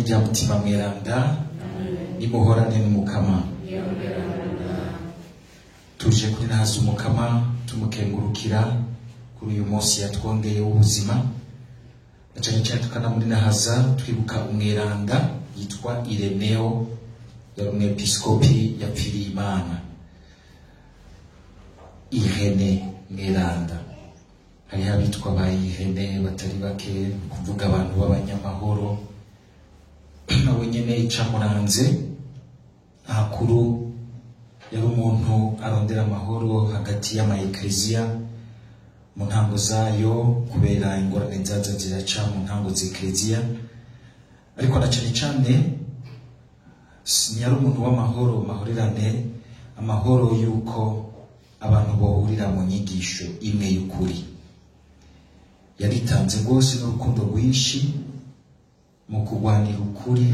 Rya Mutima Mweranda, nimuhorane n'Umukama. Tuje kuri nahaza Umukama tumukengurukira kuri uyu munsi yatwongeye w'ubuzima, na cane cane tukanamurinahaza twibuka umweranda yitwa Ireneo, yari umwepiskopi yapfiriye Imana. Irene Mweranda, hariho abitwa ba Irene batari bake, kuvuga abantu b'abanyamahoro. Nawe nyene icamuranze ahakuru, yari umuntu arondera amahoro hagati y'ama-ekleziya mu ntango zayo, kubera ingorane zaza ziraca mu ntango z'ekleziya. Ariko na cane cane yari umuntu w'amahoro, mahorerane, amahoro y'uko abantu bohurira mu nyigisho imwe y'ukuri. Yaritanze rwose n'urukundo rwinshi mu kurwanira ukuri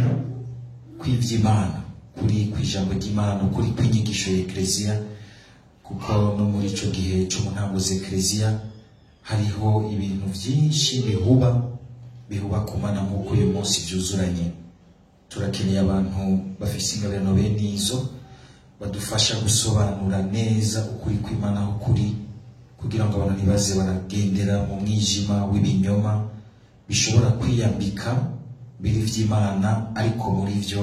kw'ivy'Imana, kuri kw'ijambo ry'Imana, ukuri kw'inyigisho ya ekleziya, kuko no muri ico gihe co mu ntango z'ekleziya hariho ibintu vyinshi bihuba ku Mana nk'uko uyu munsi vyuzuranye. Turakeneye abantu bafise ingabirano bene izo, badufasha gusobanura neza ukuri kw'Imana aho kuri, kugira ngo abantu ntibaze baragendera mu mwijima w'ibinyoma bishobora kwiyambika biri vy'Imana, ariko muri vyo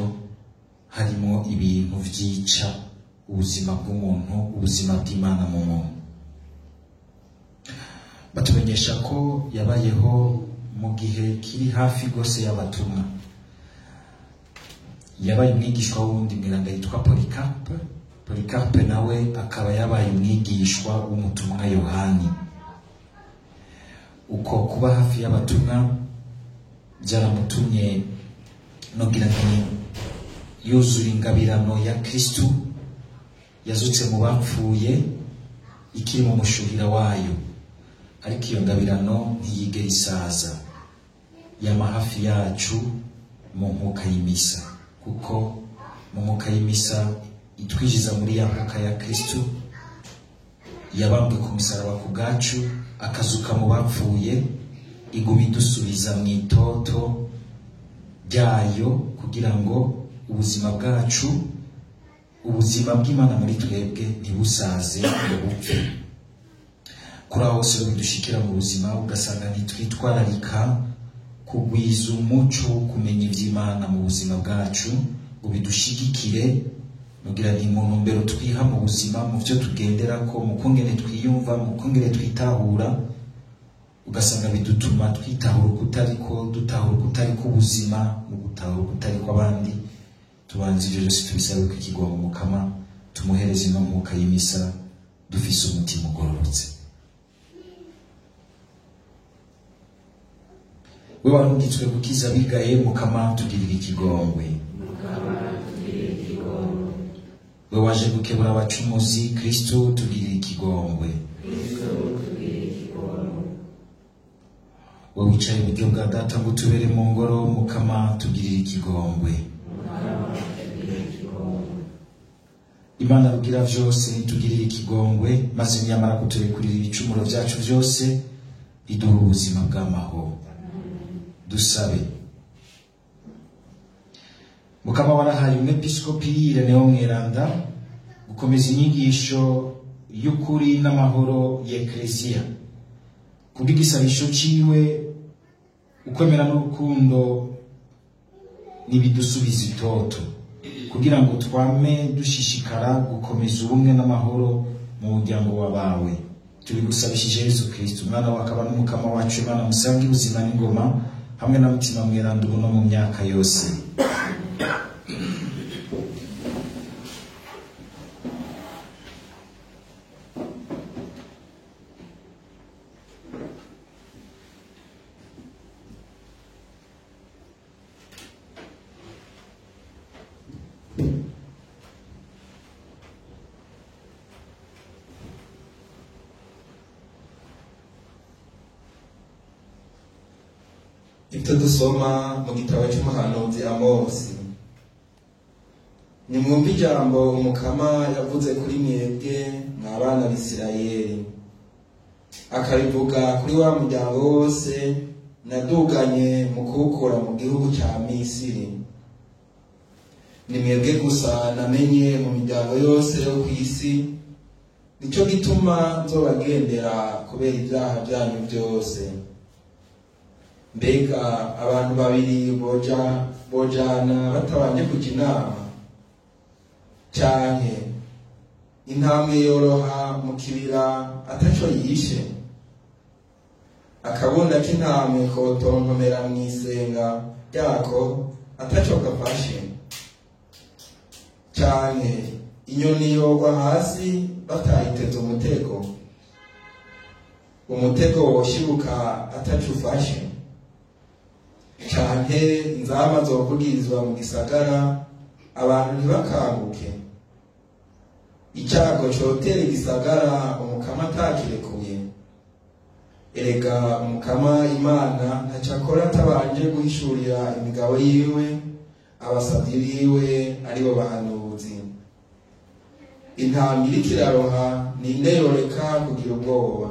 harimo ibintu vyica ubuzima bw'umuntu, ubuzima bw'Imana mu muntu. Batumenyesha ko yabayeho mu gihe kiri hafi gose y'abatumwa. Yabaye umwigishwa w'uwundi mweranda yitwa Polycarpe. Polycarpe nawe akaba yabaye umwigishwa w'umutumwa Yohani. Uko kuba hafi y'abatumwa byaramutumye nogira nti yuzura ingabirano ya Kristu yazutse mu bapfuye ikiri mu mushuhira wayo, ariko iyo ngabirano ntiyigera isaza, yama hafi yacu mu nkuka y'imisa, kuko mu nkuka y'imisa itwinjiza muri ya nkuka ya Kristu yabambwe ku musaraba ku bwacu, akazuka mu bapfuye, iguma idusubiza mu itoto ryayo, kugira ngo ubuzima bwacu, ubuzima bw'Imana muri twebwe ntibusaze ngo bupfe. Kuri aho hose bidushikira mu buzima, ugasanga ntitwitwararika kugwiza umuco wo kumenya ivy'Imana mu buzima bwacu ngo bidushigikire, mugira ni mu ntumbero twiha mu buzima, mu vyo tugenderako, mu kungene twiyumva, mu kungene twitahura, ugasanga bidutuma twitahura ukutariko, dutahura ukutariko ubuzima, mu gutahura ukutariko abandi. Tubanze ivyo vyose tubisabe ko ikigongo Mukama, tumuhereze ino nkuka y'imisa dufise umutima ugororotse. We warungitswe gukiza abigaye, Mukama tugirire ikigongwe. We waje gukebura abacumuzi, Kristo tugirire ikigongwe. We wicaye iburyo bwa Data ngo utubere mu ngoro, Mukama tugirire ikigongwe. Imana rugira vyose nitugirire ikigongwe, maze niyamara kuturekurira ibicumuro vyacu vyose, iduhe ubuzima bw'amahoro. Dusabe. Mukama warahaye umwepiskopi Ireneo Mweranda gukomeza inyigisho y'ukuri n'amahoro y'Ekleziya. Kubw'igisabisho ciwe, ukwemera n'urukundo nibidusubiza itoto, kugira ngo twame dushishikara gukomeza ubumwe n'amahoro mu muryango wabawe. Tubigusabishije Yezu Kristu, umwana wakaba n'umukama wacu, Imana musange ubuzima n'ingoma hamwe na Mutima Mweranda, ubu no mu myaka yose. Ibyo dusoma mu gitabo cy'umuhanuzi Amosi. Nimwumve ijambo Umukama yavuze kuri mwebwe mwa bana b'Isirayeli, akabivuga kuri wa muryango wose Naduganye mu kuwukura mu gihugu ca Misiri. Ni mwebwe gusa namenye mu miryango yose yo kw'isi, nico gituma nzobagendera kubera ibyaha byanyu byose. Mbega abantu babiri bojana batabanje kuja inama? Canke intambwe yoroha mu kibira ataco yishe? Akabunda k'intambwe kotonkomera mw'isenga ryako ataco gafashe? Canke inyoni yogwa hasi batayiteze umutego? Umutego woshibuka ataco ufashe? Canke inzamba zokugirizwa mu gisagara abantu ntibakanguke? Icago cotera igisagara umukama atakirekuye? Erega umukama Imana ntaco akora atabanje guhishurira imigabo yiwe abasavyi biwe aribo bahanuzi. Intambwe iriko iraroha ninde yoreka kugira ubwoba?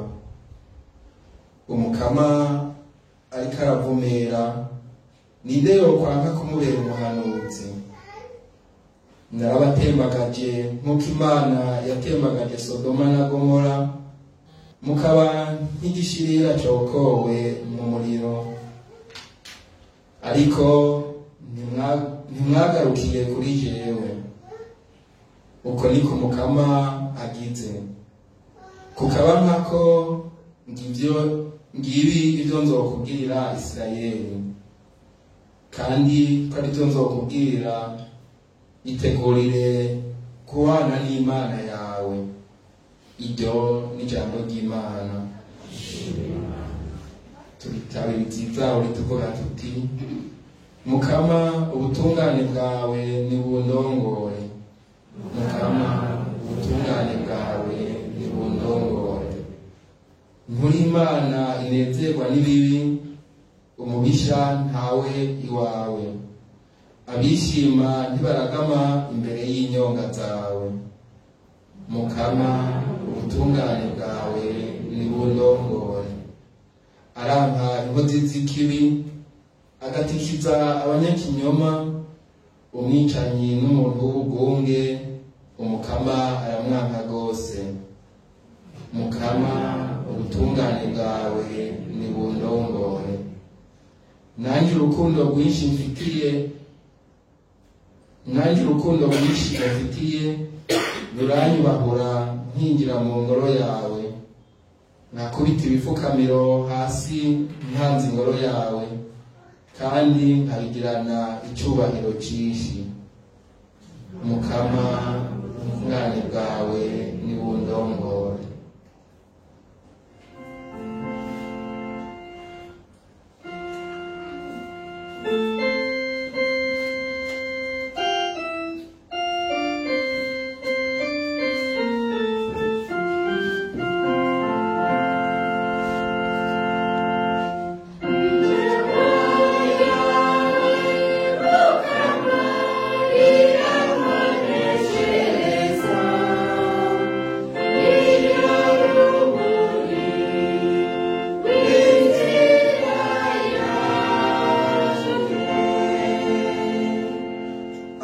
Umukama ariko aravumera ninde yokwanka kumubera umuhanuzi? Narabatembagaje nk'uko Imana yatembagaje Sodoma na Gomora, mukaba nk'igishirira cokowe mu muriro. Ariko ntimwagarukiye kuri jewe. Uko niko Mukama agize. Kukaba nkako ngibi ivyo nzokubwirira Isirayeli, kandi ko arivyo nzokubwirira, itegurire kubana n'Imana yawe. Iryo ni ijambo ry'Imana. Tubitabe vyiza urituvuga tuti: Mukama ubutungane bwawe nibundongore. Mukama ubutungane bwawe nibundongore. Nturi Imana inezerwa n'ibibi, umubisha ntawe iwawe. Abishima ntibaragama imbere y'inyonga zawe. Mukama ubutungane bwawe nibundongore. Aranka inkozi z'ikibi, agatikiza abanyakinyoma, umwicanyi n'umuntu w'ubugunge, Umukama aramwanka gose. Mukama ubutungane bwawe nibundongore. Nanjye urukundo rwinshi mfitiye ruranyubahura nkinjira mu ngoro yawe, nkakubita ibifukamiro hasi nkanze ingoro yawe, kandi nkabigirana icyubahiro cyinshi. Mukama ubutungane bwawe nibundongore.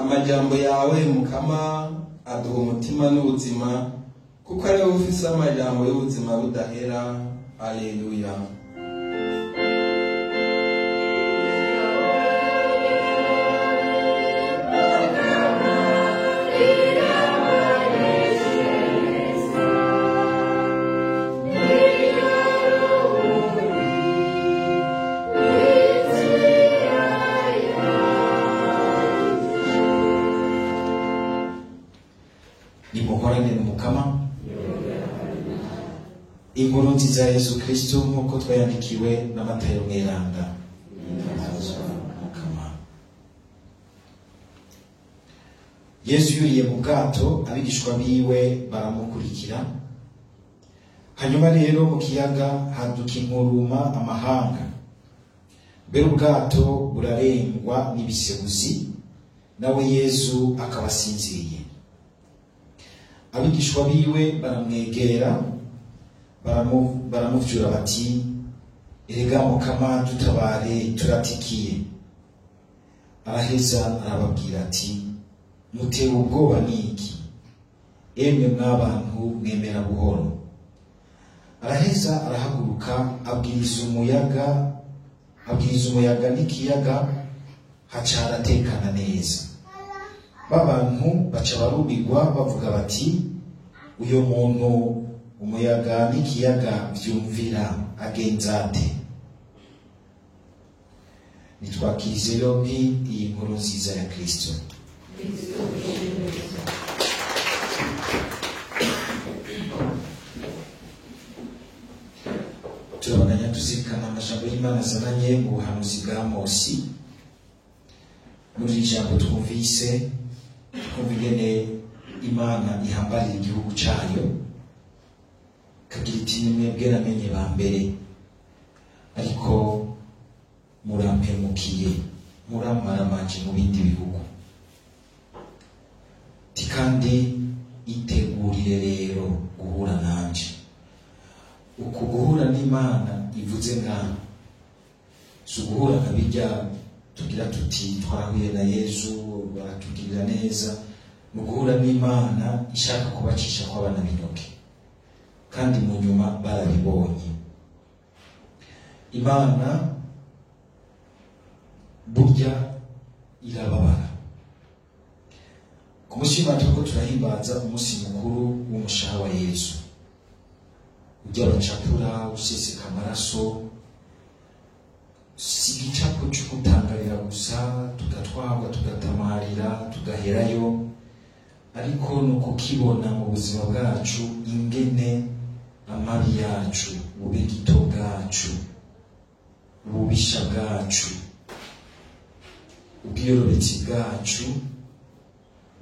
Amajambo yawe Mukama aduha umutima n'ubuzima, kuko ari wowe ufise amajambo y'ubuzima budahera. Alleluya. Nimuhorane n'Umukama. Inkuru nziza ya Yesu Kristo nk'uko twayandikiwe na Matayo mweranda. Mukama. Yesu yuriye mu bwato, abigishwa biwe baramukurikira. Hanyuma rero mu kiyaga haduka inkuruma amahanga, mbere ubwato burarengwa n'ibisebuzi, nawe Yesu akaba asinziriye. Abigishwa biwe baramwegera, baramuvyura bati: Erega Mukama, dutabare, turatikiye. Araheza arababwira ati: Mutewe ubwoba n'iki, emwe mw'abantu mwemera buhoro? Araheza arahaguruka, abwiriza umuyaga n'ikiyaga, haca haratekana neza. B'abantu baca barubigwa, bavuga bati: Uyo muntu umuyaga n'ikiyaga vyumvira agenza ate? Nitwakirize yompi iyi nkuru nziza ya Kristo. Turabandanya tuzirikana amajambo y'Imana azananye mu buhanuzi bwa Amosi. Muri iri jambo twumvise, twumva ingene Imana ihambarira igihugu cayo, ikagira iti: Ni mwebwe namenye ba mbere, ariko murampemukiye, muramaramaje mu bindi bihugu. Ti kandi itegurire rero guhura nanje. Uku guhura n'Imana ivuze ngaho si uguhura nka birya tugira tuti twarahuye na Yezu, baratugirira neza. Ni uguhura n'Imana ishaka kubacisha kw'abana b'intoke, kandi mu nyuma barabibonye. Imana burya irababara. Ku munsi w'Imana turiko turahimbaza umunsi mukuru w'umushaha wa Yezu, ujya bacapura useseka amaraso. Si igicapo cyo gutangarira gusa, tugatwarwa, tugatamarira, tugaherayo, ariko ni ukukibona mu buzima bwacu, ingene amabi yacu, ubugito bwacu, ububisha bwacu, ubwiyorobetsi bwacu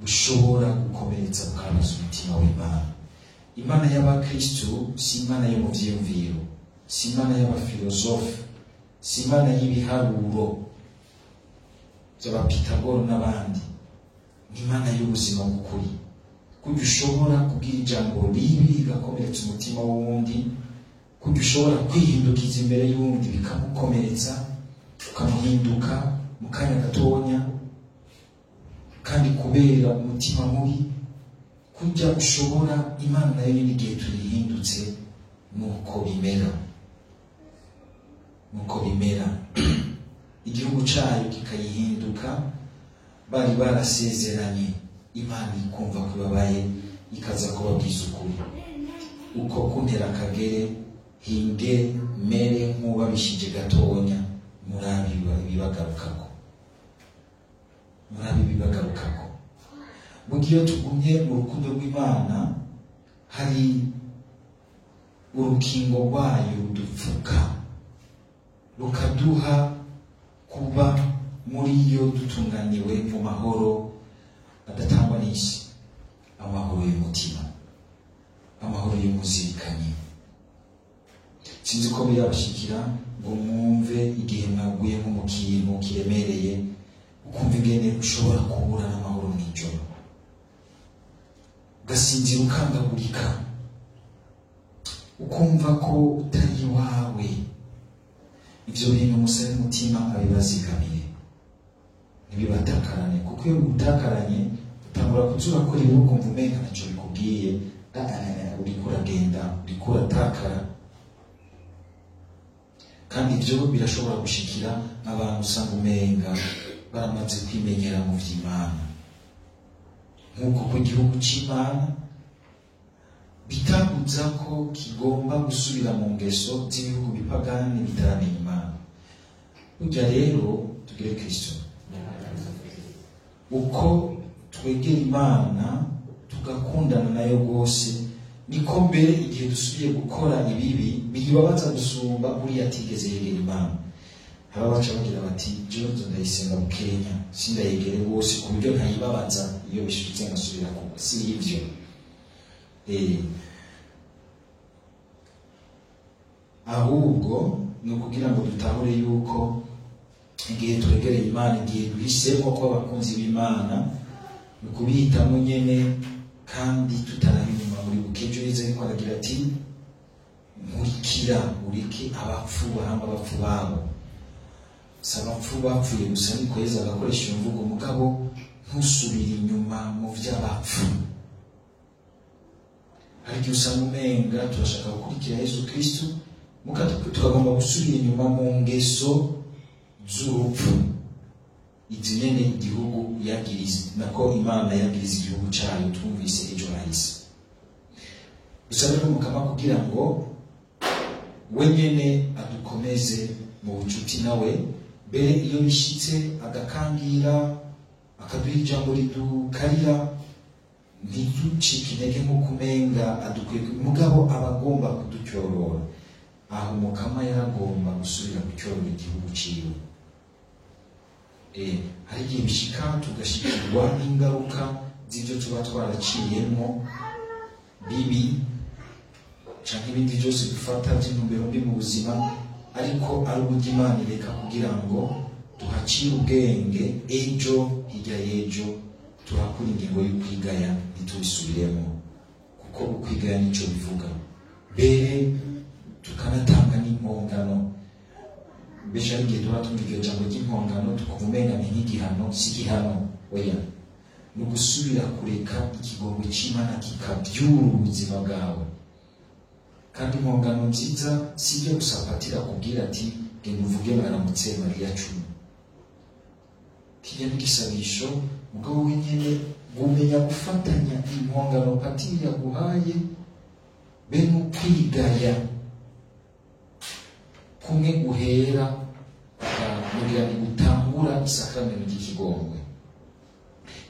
bushobora gukomeretsa, bukabaza umutima w'Imana. Imana y'abakristu si Imana yo mu vyiyumviro, si Imana y'abafilozofe, si Imana y'ibiharuro by'abapitagoro n'abandi. Ni Imana y'ubuzima bw'ukuri, kurya ushobora kubwira ijambo ribi rigakomeretsa umutima w'uwundi, kurya ushobora kwihindukiza imbere y'uwundi bikamukomeretsa, ukamuhinduka mu kanya gatonya, kandi kubera umutima mubi, kurya ushobora, Imana nayo nyine igihe tuyihindutse nuko bimera, nuko bimera. Igihugu cayo kikayihinduka, bari barasezeranye, Imana ikumva ko ibabaye, ikaza kubabwiza ukuri: Uko kuntera akagere, hinge mere nk'ubabishije gatonya, murabi ibibagarukako, murabi ibibagarukako. Burya iyo tugumye mu rukundo rw'Imana, hari urukingo rwayo rudupfuka, rukaduha kuba muri yo dutunganiwe mu mahoro adatangwa n'isi, amahoro y'umutima, amahoro y'umuzirikanyi. Sinzi ko birabashikira ngo mwumve igihe mwaguye nko mu kintu kiremereye, ukumva ingene ushobora kubura n'amahoro mw'ijoro, ugasinzira ukangagurika, ukumva ko utari iwawe. Ivyo bintu musabe umutima abibazigamiye, ntibibatakarane, kuko iyo bigutakaranye utangura kuza urakora ibi, ukumva umenga ntaco bikubwiye. Uriko uragenda, uriko uratakara. Kandi ivyo birashobora gushikira abantu usanga umenga baramaze kwimenyera mu vy'Imana, nk'uko ku gihugu c'Imana bitabuza ko kigomba gusubira mu ngeso z'ibihugu bipagani bitaramenya Imana. Burya rero tugire Kristo, uko twegera Imana tugakundana nayo rwose, niko mbere igihe dusubiye gukora ibibi biyibabaza gusumba uriya atigeze yegera Imana. Haba baca bagira bati: Jewe nzo ndayisenga bukenya, sindayegere rwose ku buryo ntayibabaza iyo bishitse ngasubira ku si ivyo. Ahubwo ni ukugira ngo dutahure yuko igihe twegereye Imana, igihe duhisemo ko abakunzi b'Imana, ni ukubihitamo nyene kandi tutaraba inyuma. Muri bukejo yize ariko aragira ati: Nkurikira. Nkurikira ureke abapfu bahamba abapfu babo. Si abapfu bapfuye gusa, niko Yezu agakoresha iyo mvugo, mugabo ntusubire inyuma mu vy'abapfu. Hari igihe usanga umenga turashaka gukurikira Yezu Kristu, tukagomba gusubira inyuma mu ngeso z'urupfu. Izi nyene igihugu yagiriza, nako Imana yagiriza igihugu cayo, twumvise ejo hahise. Dusabe n'Umukama kugira ngo we nyene adukomeze mu bucuti nawe, mbere iyo bishitse agakangira, akaduha ijambo ridukarira, ntiducike intege nk'uko umenga adukwiye, mugabo aba agomba kudutyorora. Aho Umukama yaragomba gusubira gutyorora igihugu ciwe. Hari igihe bishika tugashikirwa n'ingaruka z'ivyo tuba twaraciyemwo bibi canke ibindi byose dufata by'intumbero mbi mu buzima, ariko ari uburyo Imana ireka kugira ngo tuhacire ubwenge, ejo hirya y'ejo tuhakura ingingo y'ukwigaya ntitubisubiremo, kuko ukwigaya nico bivuga. Mbere tukanatanga n'impongano. Mbese hari igihe tuba tumva iryo jambo ry'impongano tukumva umenga ni nk'igihano. Si igihano, oya, ni ugusubira kureka ikigongwe c'Imana kikabyura ubuzima bwawe. Kandi impongano nziza si ibyo gusa patira kubwira ati genda uvuge mwaramutse Mariya 10, kijya n'igisabisho, mugabo wenyene gumenya gufatanya impongano patiri yaguhaye be n'ukwigaya kumwe guhera kugira ngo gutangura isakramentu ry'ikigongwe.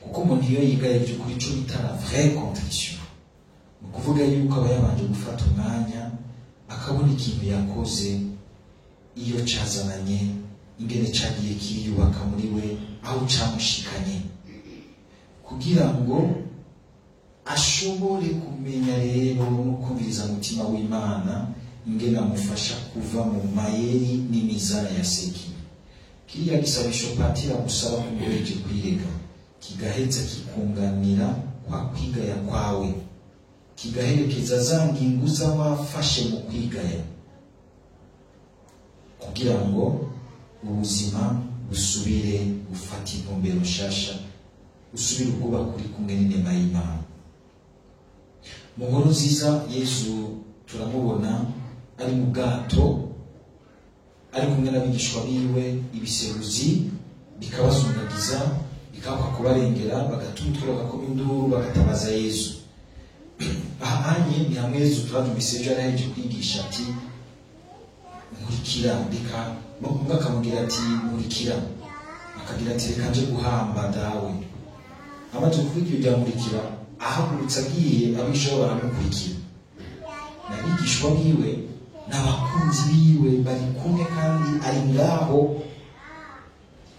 Kuko umuntu iyo yigaye by'ukuri, ico bita la vraie contrition, ni ukuvuga yuko aba yabanje gufata umwanya akabona ikintu yakoze, iyo cazananye, ingene cagiye kiriyubaka muri we, aho camushikanye, kugira ngo ashobore kumenya rero no kumviriza umutima w'Imana ingene amufasha kuva mu mayeri n'imizana ya sekibi. Kiriya gisabisho patira gusaba kumuheje kwirega kigaheza kikunganira kwa kwigaya kwawe, kigaherekeza za ngingo uza wafashe mu kwigaya, kugira ngo ubuzima busubire gufata intumbero nshasha, usubire ubwoba kuri kumwe n'inema y'Imana. Mu nkuru nziza Yezu turamubona ari mu bwato, ari kumwe n'abigishwa biwe, ibiseruzi bikabazungagiza, bikabaka kubarengera, bagatumutwe, bagakoma induru, bagatabaza Yezu. Aha anye ni hamwe Yezu turavyumvise ejo yarahejeje kwigisha ati nkurikira, reka umwe akamubwira ati nkurikira, akagira ati reka nje guhamba dawe. Amaze kuvuga ibyo bya nkurikira, ahagurutse agiye, abigishwa be baramukurikira. N'abigishwa biwe n'abakunzi biwe bari kumwe kandi ari ngaho,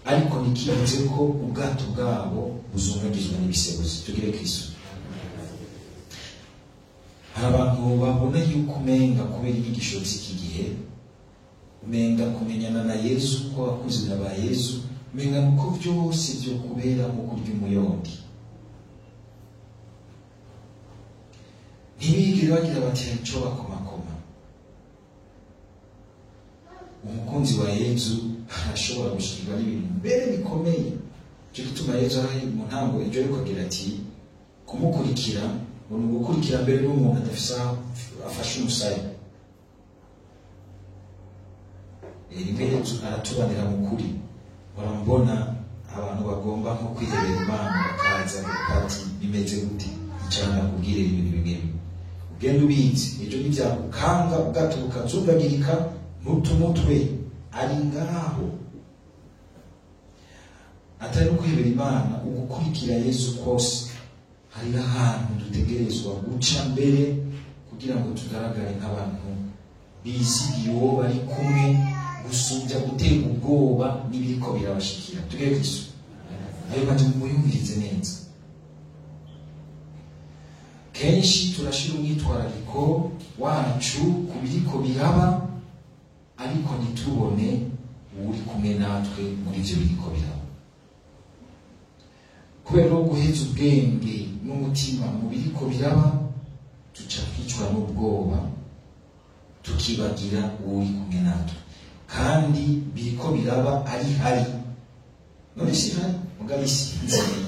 ariko ntikibuze ko ubwato bwabo buzungagizwa n'ibisebuzi. Tugire Kristo. Hari abantu babona yuko umenga kubera inyigisho z'iki gihe, umenga kumenyana na Yezu, ko abakunzi ba Yezu, umenga nuko byose byo kubera nko kurya umuyondi. Ntibigire bagira bati hari ico bakomakoma. Umukunzi wa Yezu arashobora gushikirwa n'ibintu mbere bikomeye. Ico gituma Yezu ari mu ntango ejo ariko agira ati kumukurikira ngo ni ugukurikira mbere n'umuntu adafise aho afashe umusaya. Rimwe Yezu aratubanira mu kuri, urambona abantu bagomba nko kwihebera Imana bakaza bati bimeze gute, icara ndakubwire ibintu bimwe bimwe, ugenda ubizi, ejo ntibyagukanga ubwato bukazungagirika, ntutumutwe ari ngaho. Atari no kwihebera Imana, ugukurikira Yezu kose hari ahantu dutegerezwa guca mbere kugira ngo tugaragare nk'abantu bizigiye uwo bari kumwe, gusumbya gutera ubwoba n'ibiriko birabashikira. Tugere Kristo. Ayo majambo muyumvirize neza. Kenshi turashira umwitwarariko wacu ku biriko biraba, ariko ntitubone uwuri kumwe natwe muri ivyo biriko biraba. Kubera no guheza ubwenge n'umutima mu biriko biraba, tuca twicwa n'ubwoba, Tukibagira uwuri kumwe natwe, kandi biriko biraba ari hari none si hari mugabo isinziriye.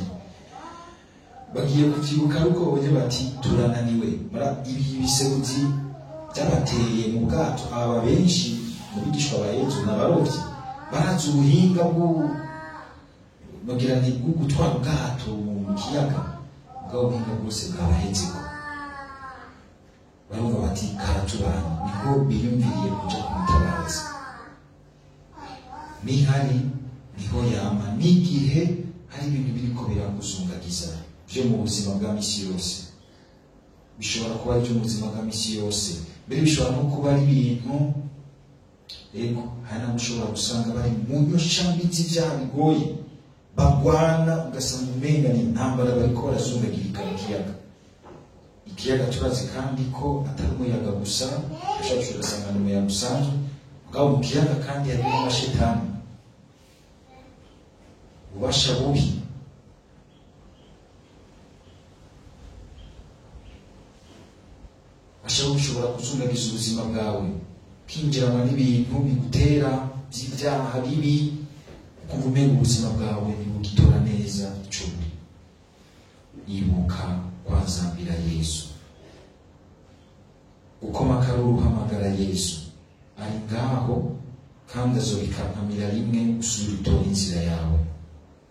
Bagiye kuvyibuka ariko babonye bati turananiwe. Ibi bisebuzi byabateye mu bwato. Aba benshi mu bigishwa ba Yezu n'abarovyi barazi ubuhinga bagira nti bwo gutwara ubwato mu kiyaga, bwa buhinga bwose bwabahezeko. Barumva bati karatubanye, niho biyumviriye kuja kumutabaza. Nihari niho yama, n'igihe hari ibintu biriko birakuzungagiza vyo mu buzima bwa misi yose, bishobora kuba ari mu buzima bwa misi yose, mbere bishobora no kuba ari ibintu ego hari n'abo ushobora gusanga bari mu nyoshambi z'ivyaha bigoye, bagwana ugasanga umenga ni intambara bariko barazungagirika mu kiyaga. Ikiyaga turazi kandi ko atari umuyaga gusa, ushobora ugasanga ni umuyaga usanzwe, mugabo mu kiyaga kandi harimo amashetani, ububasha bubi. Ububasha bubi bushobora kuzungagiza ubuzima bwawe, ukinjiranwa n'ibintu bigutera by'ibyaha bibi, ukumva umenga ubuzima bwawe ntibugitora neza ico buri. Ibuka kwazambira Yesu, gukoma akaruru uhamagara Yesu, ari ngaho kandi azobikankamira rimwe usubire utora inzira yawe.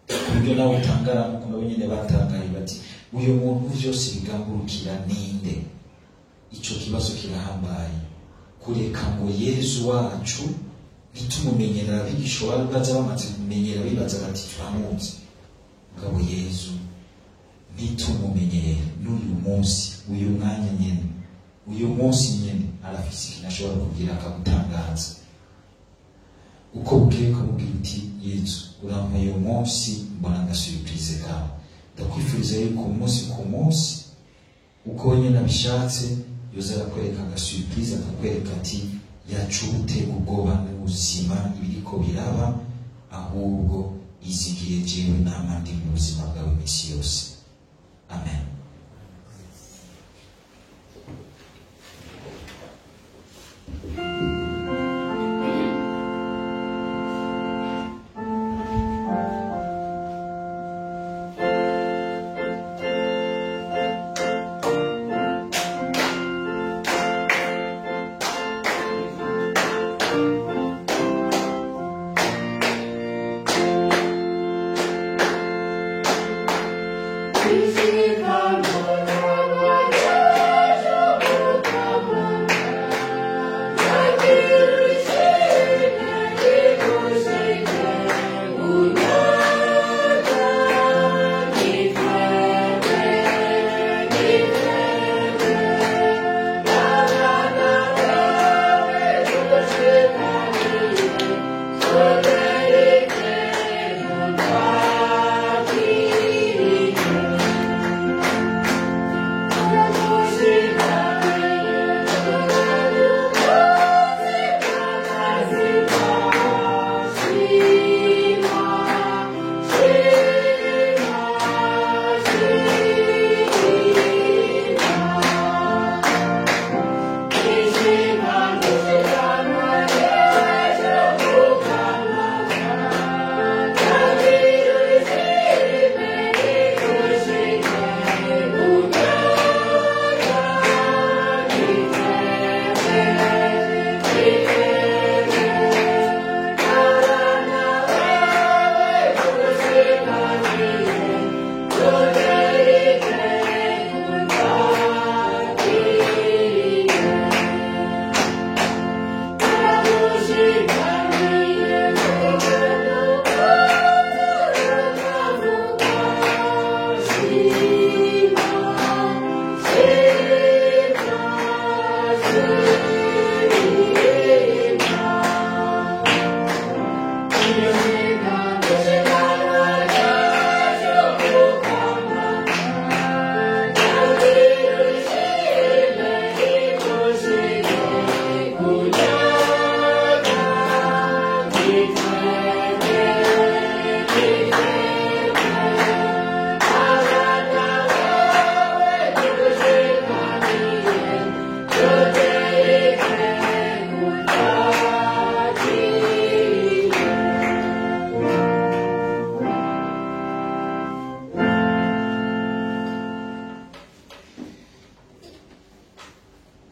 Ku buryo nawe utangara nk'uko nabo nyene batangaye bati uyu muntu vyose bigangurukira ninde? Ico kibazo kirahambaye. Kureka ngo Yesu wacu ntitumumenyera, abigishwa bari baza bamaze kumenyera bibaza bati turamuzi, mugabo Yesu ntitumumenyere n'uyu munsi, uyu mwanya nyene, uyu munsi nyene arafise ikintu ashobora kugira akagutangaza. Uko bukeye ukamubwira uti Yesu urampa uyu munsi mbona agasurprise kawe. Ndakwifuriza yuko umunsi ku munsi uko wenyine abishatse yoza arakwereka agasurprise, akakwereka ati yacute ubwoba n'ubuzima ibiriko biraba, ahubwo izigiye jewe nama ndi mu buzima bwawe iminsi yose. Amen.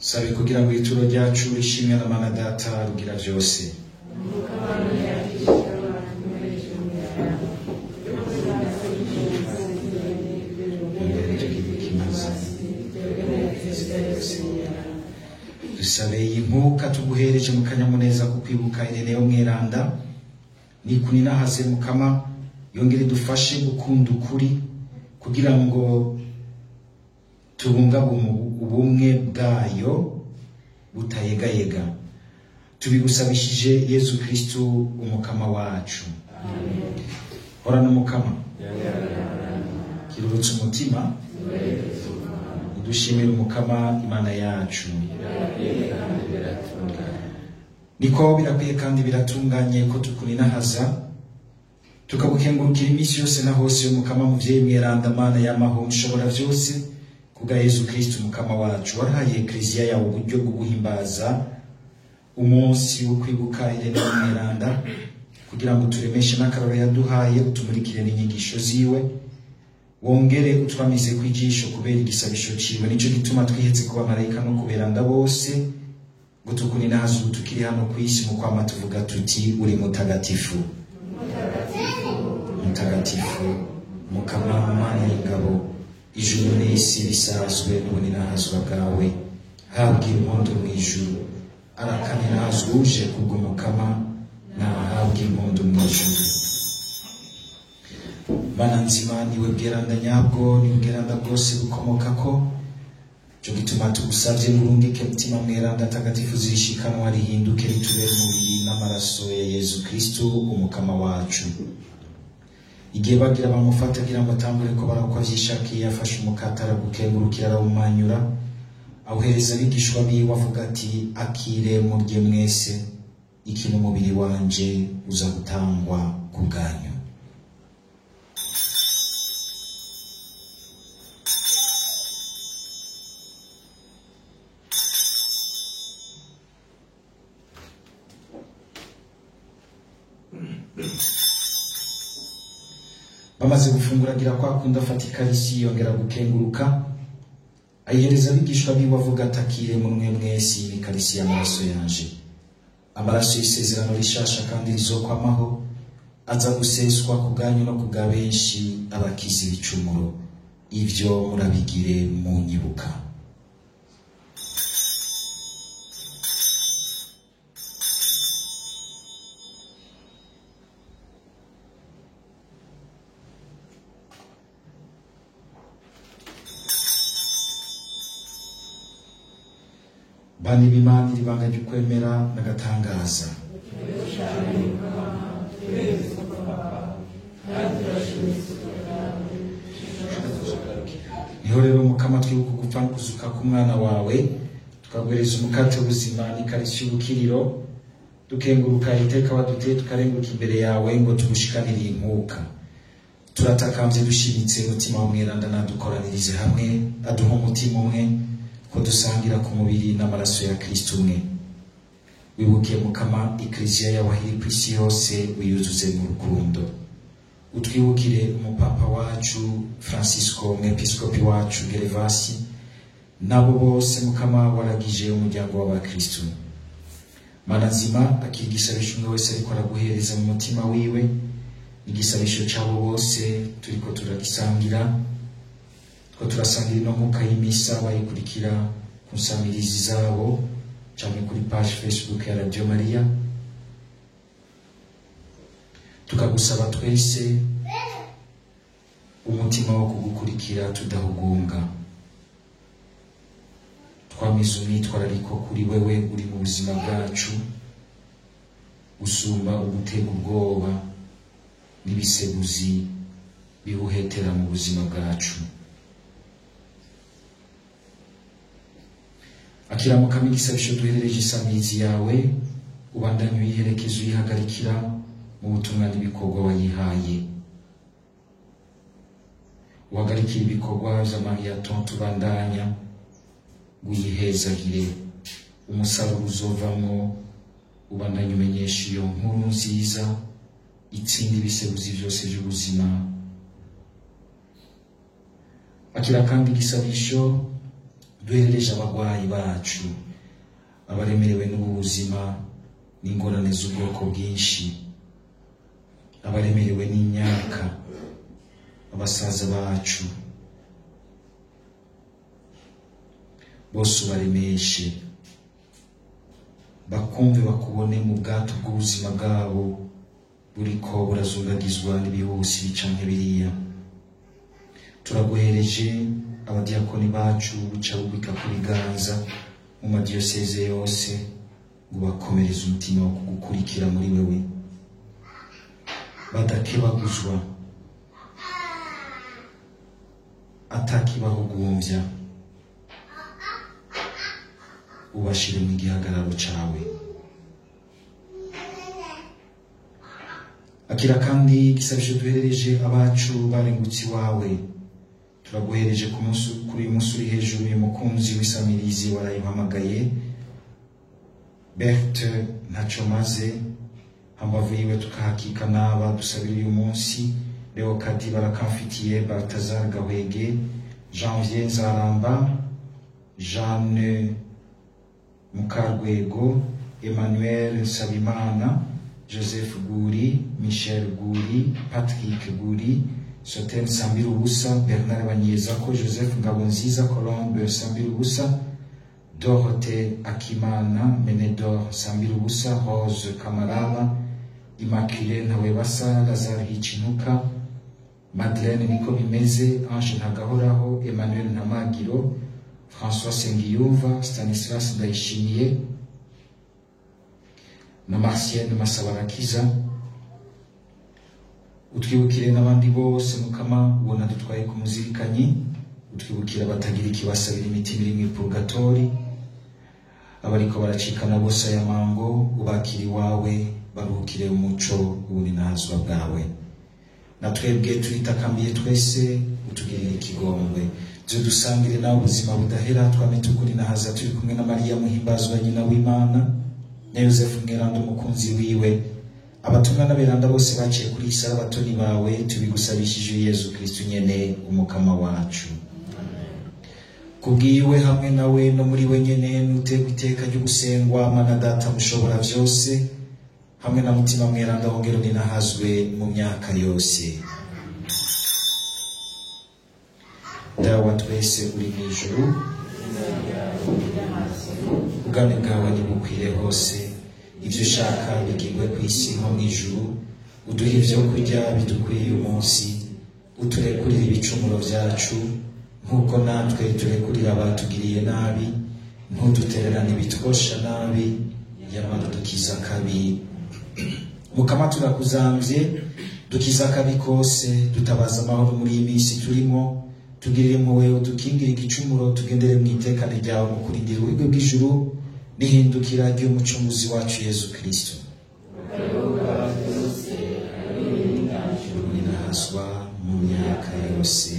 Sabe kugira ngo ituro ryacu rishimwe na Mana Data rugira byose. Dusabe iyi nkuka tuguhereje mu kanyamuneza ko kwibuka Ireneo Mweranda nikuninahaze Mukama, yongere dufashe gukunda ukuri kugira ngo tubungabunge ubumwe bwayo butayegayega. Tubigusabishije Yezu Kristu umukama wacu. Horana Umukama, kirurutse umutima, udushimire Umukama Imana yacu. Niko birakwiye kandi biratunganye ko tukuninahaza tukagukengurukira iminsi yose na hose, Umukama muvyeyi mweranda, Mana y'amahoro ushobora vyose, kubwa Yezu Kristu umukama wacu. Warahaye Ekleziya yawe uburyo bwo guhimbaza umunsi wo kwibuka Ireneo Mweranda kugira ngo turemeshe n'akaroro yaduhaye, utumurikire n'inyigisho ziwe, wongere utwamize kwijisho kubera igisabisho ciwe. Nico gituma twihetse kuba marayika no kuberanda bose ngo tukuninahaze ubu tukiri hano ku isi, mu kwama tuvuga tuti: uri mutagatifu, mutagatifu, Mukama Mana y'ingabo, ijuru n'isi bisazwe n'ubuninahazwa bwawe. Habwa impundu mu ijuru, arakaninahazwa uje kubw'Umukama, nahabwa impundu mu ijuru. Mana nzima, niwe bweranda nyabwo, niwe bweranda bwose bukomokako. Cyo gituma tugusavye n'urungike Mutima Mweranda Tagatifu zirishikanwa rihinduke ritubere umubiri n'amaraso ya Yezu Kristu umukama wacu. Igihe bagira bamufata kugira ngo atangure ko barakwa vyishakiye, yafashe umukate aragukengurukira arawumanyura, awuhereza abigishwa biwe avuga ati: akire murye mwese, iki ni umubiri wanje uza gutangwa ku bwanyu. Bamaze gufungura agira kwa kundi afata ikarisi, yongera gukenguruka, ayihereza abigishwa biwe avuga ati: akire munwe mwese, iyi ni ikarisi y'amaraso yanje, amaraso y'isezerano rishasha kandi rizokwamaho, aza guseswa ku bwanyu no ku bwa benshi abakiza ibicumuro. Ivyo murabigire munyibuka. Bana b'Imana, iri banga ry'ukwemera n'agatangaza. Niho rero Mukama twibuka gupfa no kuzuka k'umwana wawe, tukaguhereza umukate w'ubuzima n'ikarisi y'ubukiriro, dukenguruka iteka waduteye tukarenguka imbere yawe ngo tugushikanire inkuka. Turatakambye dushimitse, Mutima wa Mweranda nadukoranirize hamwe, aduhe umutima umwe ko dusangira ku mubiri n'amaraso ya Kristo umwe. Wibuke Mukama Ekleziya yawe aho iri ku isi yose, wiyuzuze mu rukundo. Utwibukire umupapa wacu Francisco, umwepiskopi wacu Gervasi, nabo bose Mukama waragije umuryango w'abakristo. Mana nzima, akira igisabisho umwe wese ariko araguhereza mu mutima wiwe, igisabisho cabo bose turiko turagisangira, two turasangira ino nkuka y'imisa bayikurikira ku nsamirizi zabo canke kuri page Facebook ya Radio Maria. Tukagusaba twese umutima wo kugukurikira tudahugunga, twamize umwitwarariko kuri wewe uri mu buzima bwacu, usumba ugutega ubwoba n'ibiseguzi bibuhetera mu buzima bwacu. Akira Mukama igisabisho duherereje isamizi yawe, ubandanye uyiherekeza uyihagarikira mu butumwa n'ibikorwa wayihaye. Uhagarikire ibikorwa vya Mariathon tubandanya, wihezagire umusaruro uzovamwo, ubandanye umenyesha iyo nkuru nziza itsinda ibiseguzi vyose vy'ubuzima. Akira kandi igisabisho Duherereje abagwayi bacu, abaremerewe n'ubuzima n'ingorane z'ubwoko bwinshi, abaremerewe n'imyaka, abasaza bacu bose ubaremeshe, bakumve bakubone mu bwato bw'ubuzima bwabo buriko burazungagizwa n'ibihusi canke biriya. Turaguhereje abadiakoni bacu buca bubika ku biganza mu madiyoseze yose, ngo bakomereze umutima wo kugukurikira muri wewe, badakebaguzwa, atakibahugumbya, ubashire mu gihagararo cawe. Akira kandi igisabisho duherereje abacu barengutse iwawe. Turaguhereje kuri uyu munsi uri hejuru y'umukunzi w'isamirizi warayimpamagaye, Berthe Ntacomaze, hambavu yiwe tukahakika n'aba dusabira uyu munsi: Leokadi Barakamfitiye, Baltazar Gahwege, Janvier Nzaramba, Jeanne Mukarwego, Emmanuel Nsabimana, Joseph Guri, Michel Guri, Patrick Guri, Soten Sambirubusa, Bernard Banyezako, Joseph Ngabonziza, Colombe Sambirubusa, Dorothée Akimana, Menedor Sambirubusa, Rose Kamaraba, Immaculée Ntawebasa, Lazare Hichinuka, Madeleine Nikobimeze, Ange Ntagahoraho, Emmanuel Ntamagiro, François Sengiyumva, Stanislas Ndayishimiye na Marcienne Masabarakiza. Utwibukire n'abandi bose Mukama ubona dutwaye ku muzirikanyi, utwibukire abatagira ikibasabira imitima iri mu purgatori, abariko baracikana bose aya mango, ubakiri iwawe baruhukire umuco w'ubuninahazwa bwawe. Na twebwe turitakambiye twese, utugirire ikigongwe, dusangire nawe ubuzima budahera, twame tukurinahaza turi kumwe na Mariya muhimbazwa nyina w'Imana, na Yosefu mweranda umukunzi wiwe, abatumwa n'aberanda bose baciye kuri iyi abatoni bawe, tubigusabishije Yezu Kristu nyene umukama wacu. Kubwiwe hamwe nawe no muri we nyene nutegwa iteka ry'ugusengwa, Mana Data mushobora vyose, hamwe na Mutima mweranda wongera uninahazwe mu myaka yose. Dawe wa twese uri mw'ijuru, ubwami bwawe nibukwire hose, ivyo ushaka bigirwe kw'isi nko mw'ijuru. Uduhe ivyo kurya bidukwiriye umunsi, uturekurire ibicumuro vyacu nk'uko natwe turekurira abatugiriye nabi, ntudutererane ibitwosha nabi, yamara dukiza akabi. Mukama turakuzamvye, dukiza akabi kose, dutabaza amahoro muri iyi minsi turimo, tugirire impuhwe, udukingire igicumuro, tugendere mu itekane ryawe mu kurindira ubuhigwe bw'ijuru n'ihindukira ry'umucunguzi wacu Yezu Kristo. Ninahazwa mu myaka yose.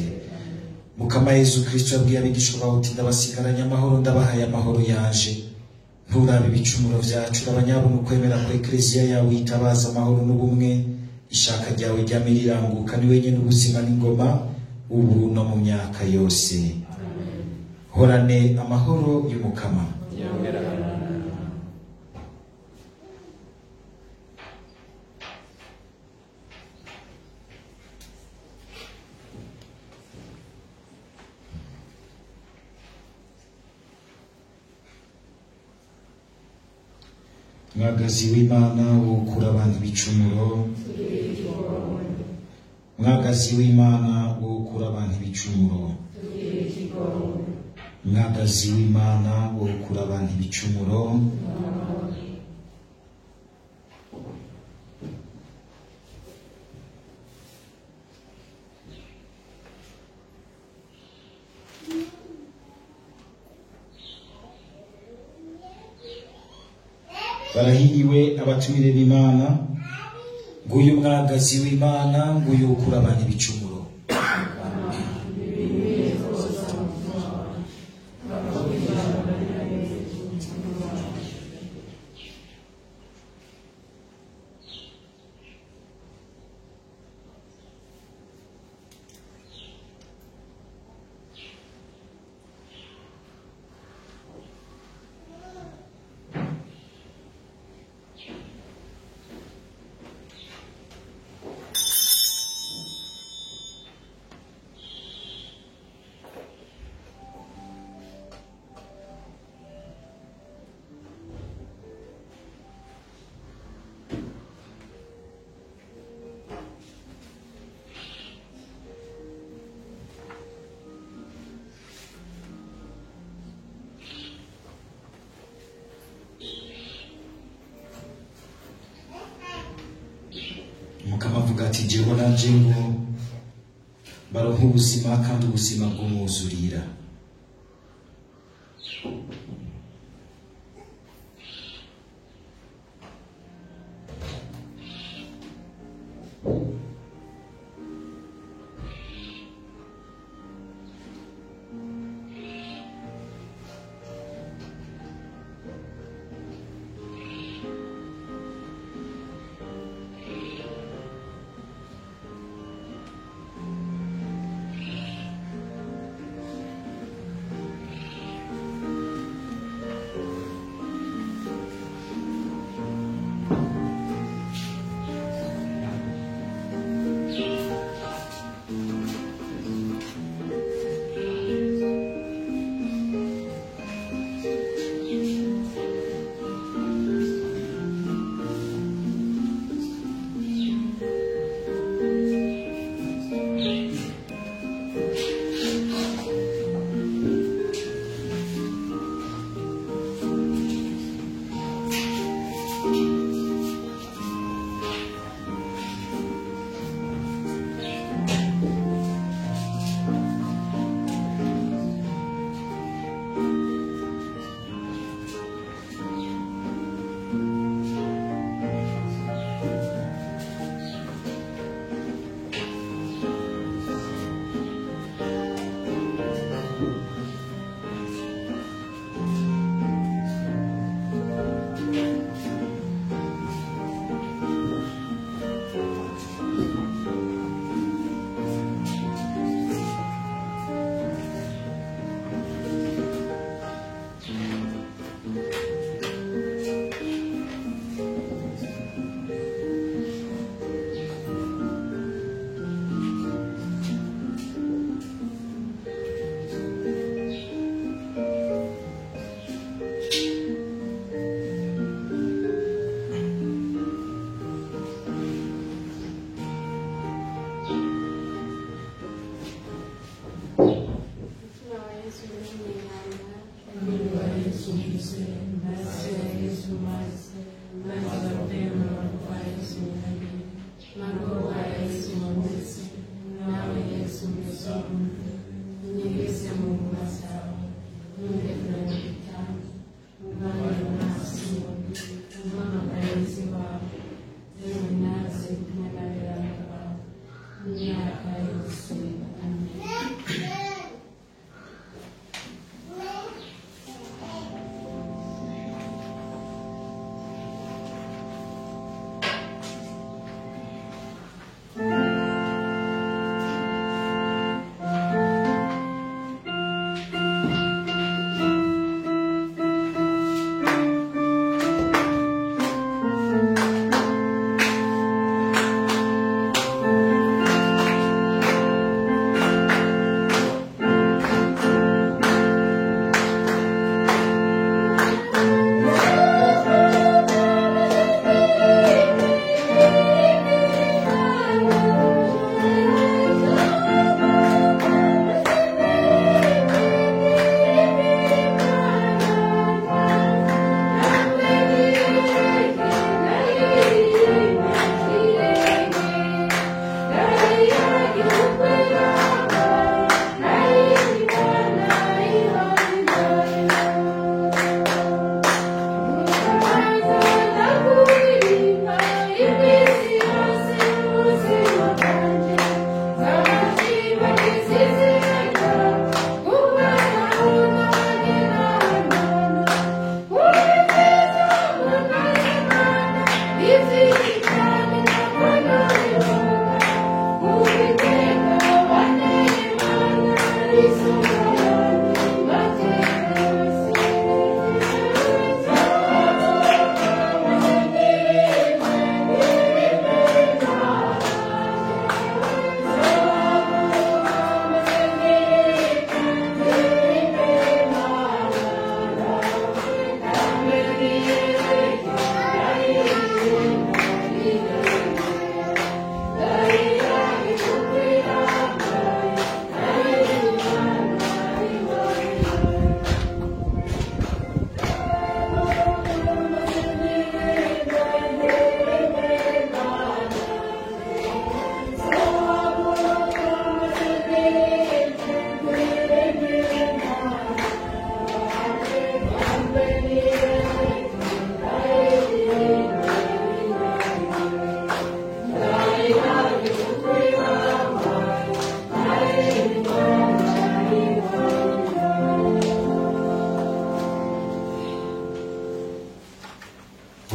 Mukama Yezu Kristo yabwiye abigishwa bawe uti: ndabasigaranye amahoro, ndabahaye amahoro yaje. Nturabe ibicumuro vyacu, urabanyabona ukwemera kwa Ekleziya yawe, itabaza amahoro n'ubumwe, ishaka ryawe ryame riranguka, ni wenyene ubuzima n'ingoma, ubu no mu myaka yose. Horane amahoro y'Umukama. Mwagazi w'Imana wokura abantu ibicumuro, Mwagazi w'Imana wokura abantu ibicumuro, Mwagazi w'Imana wokura abantu ibicumuro. Barahiriwe abatumire b'Imana, nguyu mwagazi w'Imana, nguyu ukura abantu ibicumuro. Ati jewe nanje ngo baronke ubuzima kandi ubuzima bw'umwuzurira.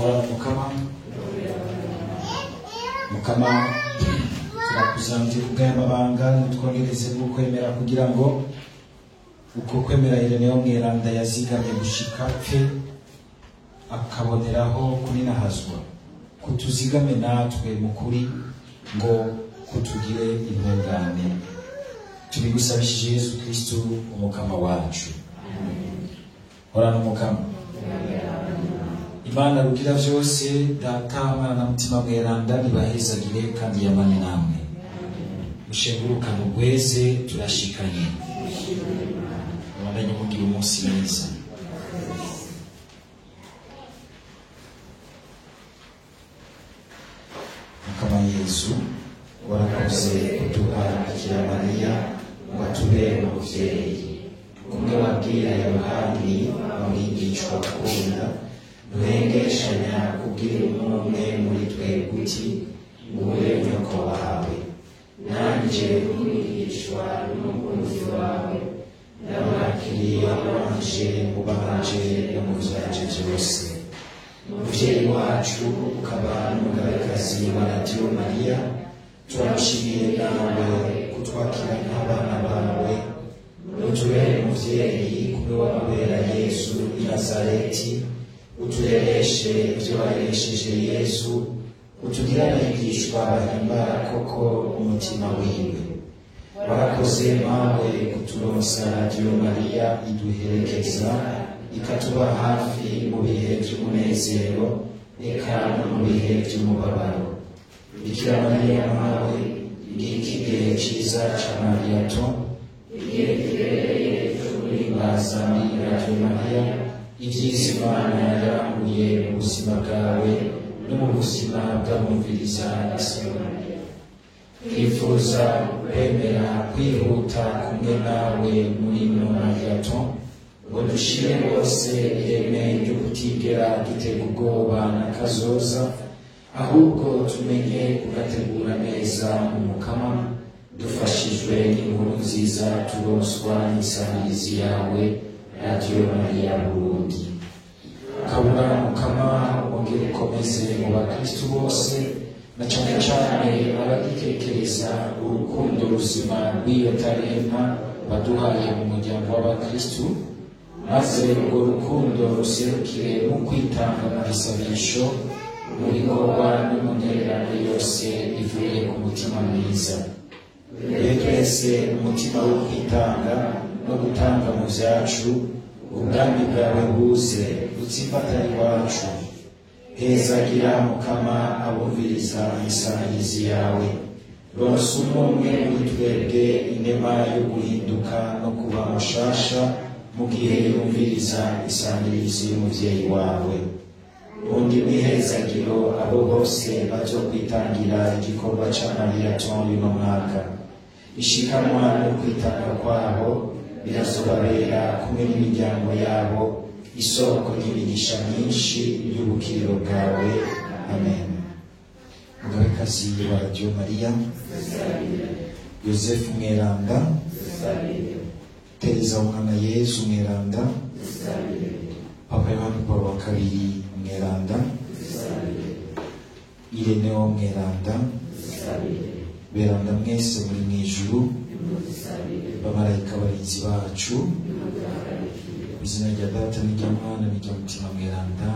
Horana Mukama. Mukama, turakuzambye kubw'aya mabanga, nutwongereze n'ukwemera kugira ngo uko kwemera Ireneo Mweranda yazigamye gushika pfe akaboneraho kuninahazwa, kutuzigame natwe mu kuri ngo kutugire intungane. Tubigusabishije Yesu Kristu umukama wacu. Horana Umukama. Imana rugira vyose, Data, Mwana na Mutima Mweranda, nibahezagire kandi yamane namwe. Mushengurukane ubweze, turashikanye. Mubandanye mugira umunsi mwiza. Mukama Yezu, warakoze kuduha Bikira Mariya ngo atubere umuvyeyi. Kumwe wabwira Yohani wamwigishwa gukunda, duhengeshanya kubwira umwe muri twebwe uti: nguhe nyoko wawe. Nanje Umwigishwa n'umukunzi wawe, ndamwakiriye wanje mu banje no mu vyanje vyose. Muvyeyi wacu ukaba n'umugabekazi wa Radiyo Mariya, turagushimiye nawe kutwakira nk'abana bawe. Utubere umuvyeyi kumwe wamubera Yesu i Nazareti, uturereshe ivyo wareresheje Yesu, utugire abigishwa bahimbara koko umutima wiwe. Warakoze mawe kuturonsa Radiyo Mariya iduherekeza, ikatuba hafi mu bihe vy'umunezero eka no mu bihe vy'umubabaro. Bikira Mariya mawe, ngiki igihe ciza ca Mariyato, igihe kibereye cyo guhimbaza muri Radiyo Mariya ivyiza Imana yaranguye mu buzima bwawe no mu buzima bw'abumviriza isi. Twifuza kwemera kwihuta kumwe nawe muri ino Mariyato, ngo dushire bose ireme ryo kutigera dutega ubwoba na kazoza, ahubwo tumenye kugategura neza mu Mukama, dufashijwe n'inkuru nziza turonswa n'isamirizi yawe Radiyo Mariya Burundi. Kabura Mukama, wongere ukomeze mu bakristu bose, na cane cane abagitekereza urukundo ruzima rw'iyo tarema waduhaye mu muryango w'abakristu, maze urwo rukundo ruserukire mu kwitanga mu gisabisho, mu bikorwa no mu ntererano yose ivuye ku mutima mwiza. Duhe twese umutima wo kwitanga no gutanga mu vyacu, ubwami bwawe buze butsimbataye iwacu. Hezagira Mukama abumviriza isamirizi yawe, ronsa umwe umwe muri twebwe inema yo guhinduka no kuba mushasha mu gihe yumviriza isamirizi y'umuvyeyi wawe. Undi mihezagiro abo bose bazokwitangira igikorwa ca Mariyato y'uno mwaka. Ishikanwa no kwitanga kwabo birazobabera kumwe n'imiryango yabo isoko ry'imigisha myinshi y'ubukiriro bwawe. Amen. Mugabekazi wa Radiyo Mariya, Yosefu Mweranda, Tereza Umwana Yezu Mweranda, Papa Yohani Paul wa kabiri Mweranda, Ireneo Mweranda, Beranda mwese muri mw'ijuru, bamarayika barinzi bacu, mu izina rya Data n'irya Mwana n'irya Mutima Mweranda.